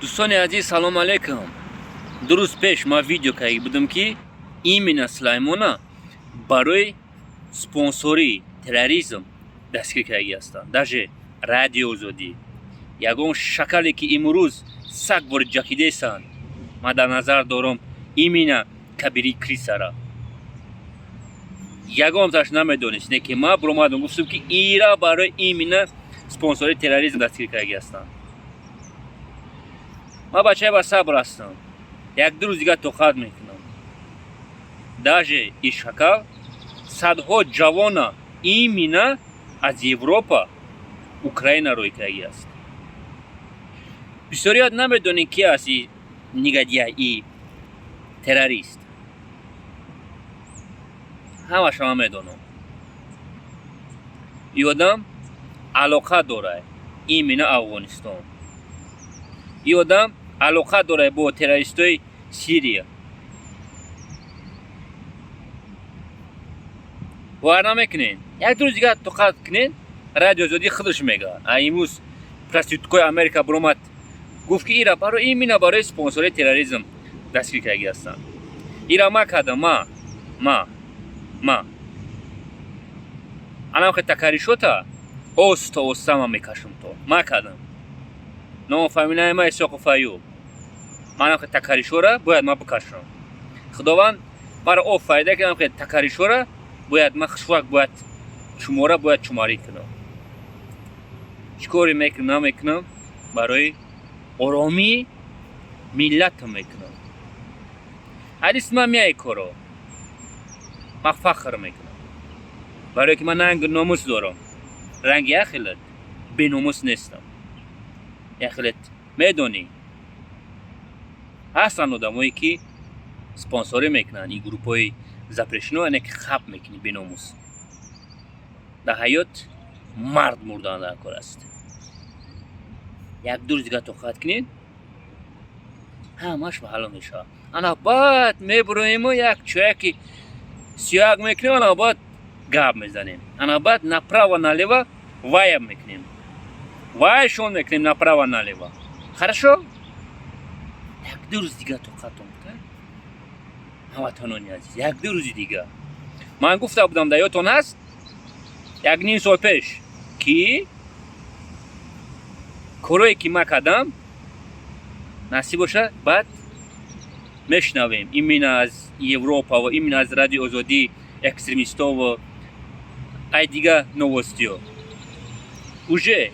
Дӯстони азиз, салом алейкум. 2 рӯз пеш ман видео карда будам, ки именно Сулаймона барои спонсории терроризм дастгир кардагӣ ҳастанд. Даже Радио Озодӣ, ягон шакале, ки имрӯз саг бори ҷакидесанд, ман дар назар дорам именно Кабири Крисара, ягонташ намедонист, не ки ман биромадам, гуфтам, ки ира барои именно спонсории терроризм дастгир кардагӣ ҳастанд. Ман бачаи ба сабр ҳастам, як-ду рӯз дигар тоқат мекунам. Даже и шакал садҳо ҷавона именно аз Европа Украина рӯй кардагӣ аст. Бисёрият намедонед, ки аст и негодяй, и террорист. Ҳамаша ман медонам. И одам алоқа дорад именно Афғонистон, и одам алоқа дорад бо террористои Сирия. Бовар намекунед? Як рӯз дигар тоқат кунед, Радио Озодӣ худаш мега. А имрӯз проституткои Америка биромад, гуфт, ки ира барои именно барои спонсории терроризм дастгир кардагӣ ҳастанд. Ира ма кардам, ма анам хе такаришота оста оста ма мекашам, то ма кардам. Ном фамилияи ма Исоқов Аюб. Манам хе такаришора бояд ма бикашам. Худованд маро офарида, ки хе такаришора бояд ма хушвак, бояд чумора, бояд чумарӣ кунам. Чӣ коре мекунам, намекунам, барои оромии миллатам мекунам. Ҳадис ман меяй коро ман фахр мекунам, барое ки ман нангу номус дорам, ранги яхелат беномус нестам. Яхелат медонӣ, ҳастанд одамое, ки спонсорӣ мекунанд ин группҳои запрещено, яъне ки хаб мекунӣ, беномус. Дар ҳаёт мард мурдан дар кор аст. Як-ду рӯз дигар тоқат кунед, ҳамаш маълум мешавад. Ана баъд мебуроему як чояки сиёҳак мекунем, ана баъд гап мезанем, ана баъд направо налево ваям мекунем, вайшон мекунем направо налево. Хорошо, як-ду рӯз дигар тоқатон, ҳамватанони азиз, як-ду рӯзи дигар. Ман гуфта будам, дар ёдтон ҳаст, як ним сол пеш, ки корое ки ман кардам, насиб бошад, баъд мешунавем именно аз Европа ва именно аз Радио Озодӣ, экстремистову ай дига новостиё уже.